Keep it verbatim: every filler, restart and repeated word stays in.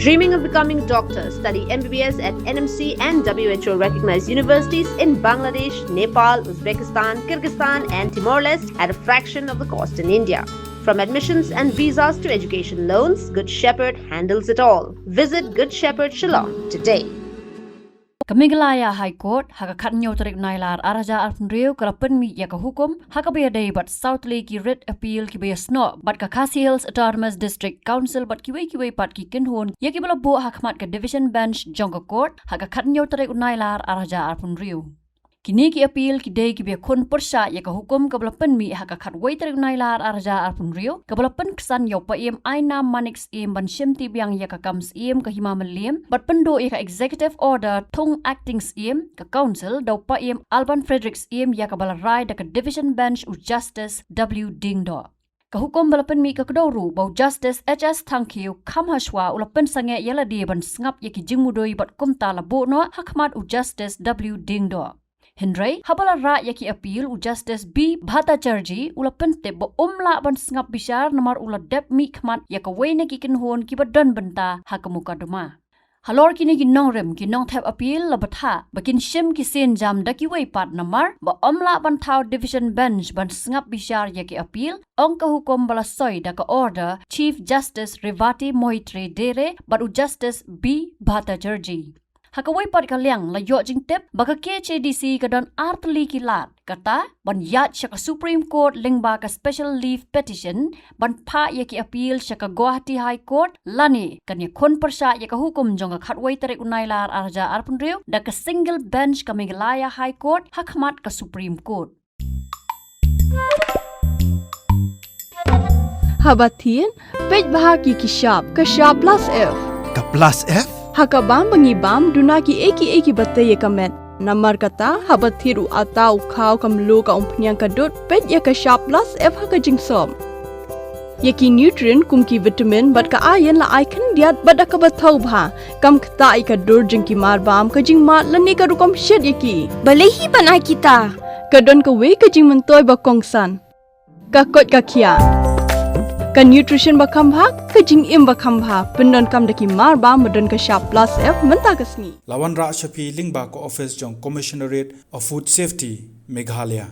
Dreaming of becoming a doctor? Study M B B S at N M C and W H O recognized universities in Bangladesh, Nepal, Uzbekistan, Kyrgyzstan, and Timor Leste at a fraction of the cost in India. From admissions and visas to education loans, Good Shepherd handles it all. Visit Good Shepherd Shillong today. Ka Meghalaya High Court, ha ka khathynñiew tarik u Nailar arhajar arphew hynriew, ka la pynmih ïa ka hukum, ha kaba ïadei bad saw tylli ki writ appeal kiba ïasnoh bad ka Khasi Hills Autonomous District Council bad kiwei kiwei pat ki kynhun, ïa kiba la buh ha khmat ka Division Bench jong ka court, ha ka khathynñiew tarik u Nailar arhajar arphew hynriew. Kine ki appeal ki dei kiba ïakhun pyrshah ïa ka hukum kaba la pynmih ha ka khatwei tarik u Nailar arhajar arphew hynriew, kaba la pynksan ïa u Paiem Ainam Manik Syiem ban shimti biang ïa ka kam Syiem ka Hima Mylliem, bad pynduh ïa ka Executive Order thung Acting Syiem ka Council da u Paiem Alban Frederick Syiem, ïa kaba la rai da ka Division Bench u Justice W Diengdoh. Ka hukum ba la pynmih ka kdew ruh ba u Justice H S Thangkhiew kham hashwa u la pynsangeh ïa lade ban sngap ïa ki jingmudui bad kumta la buh noh ha khmat u Justice W Diengdoh. Hynrei, haba la rah ïa ki appeal, u Justice B Bhattacharjee u la pyntip ba um lah ban sngap bishar namar u la dep mihkhmat ïa kawei na ki kynhun kiba don bynta ha ka mukotduma. Halor kine ki nongrim, ki nongthep appeal la bthah ba kin shim ki sienjam da kiwei pat namar ba um lah ban thaw Division Bench ban sngap bishar ïa ki appeal, ong ka hukum ba la soi da ka order Chief Justice Revati Mohitri Dere bad u Justice B Bhattacharjee. Ha kawei pat ka liang, la ïoh jingtip ba ka K H A D C ka don ar tylli ki lad, kata ban ïaid sha ka Supreme Court lyngba ka special leave petition ban phah ïa ki appeal sha ka Guwahati High Court, lane kan ïakhun pyrshah ïa ka hukum jong ka khatwei tarik u Nailar arhajar arphew hynriew da ka single bench ka Meghalaya High Court ha khmat ka Supreme Court. Haba thied, peit bha ki ki shap, ka shap plus F. Ka plus F? Ha ka bam ba ngi bam, duna ki ei ki ei kiba tei ïa ka met. Namar kata, haba thied u atta, u khaw, ka mluh, ka umphniang, ka dud, peit ïa ka shap plus F ha ka jingsop. Ïa ki nutrient kum ki vitamin bad ka iron la ai khyndiat bad da kaba thaw bha. Kam ktah ïa ka dur jong ki mar bam, ka jingmad lane ka rukom shet ïa ki. Balei hi ban ai kita? Ka don kawei ka jingmyntoi ba kongsan. Ka koit ka khiah. Ka nutrition ba kham bha, ka jingim ba kham bha. Pyndonkam da ki mar bam ba don ka shap plus F mynta ka sngi. La wanrah sha phi lyngba ka office jong Commissionerate of Food Safety, Meghalaya.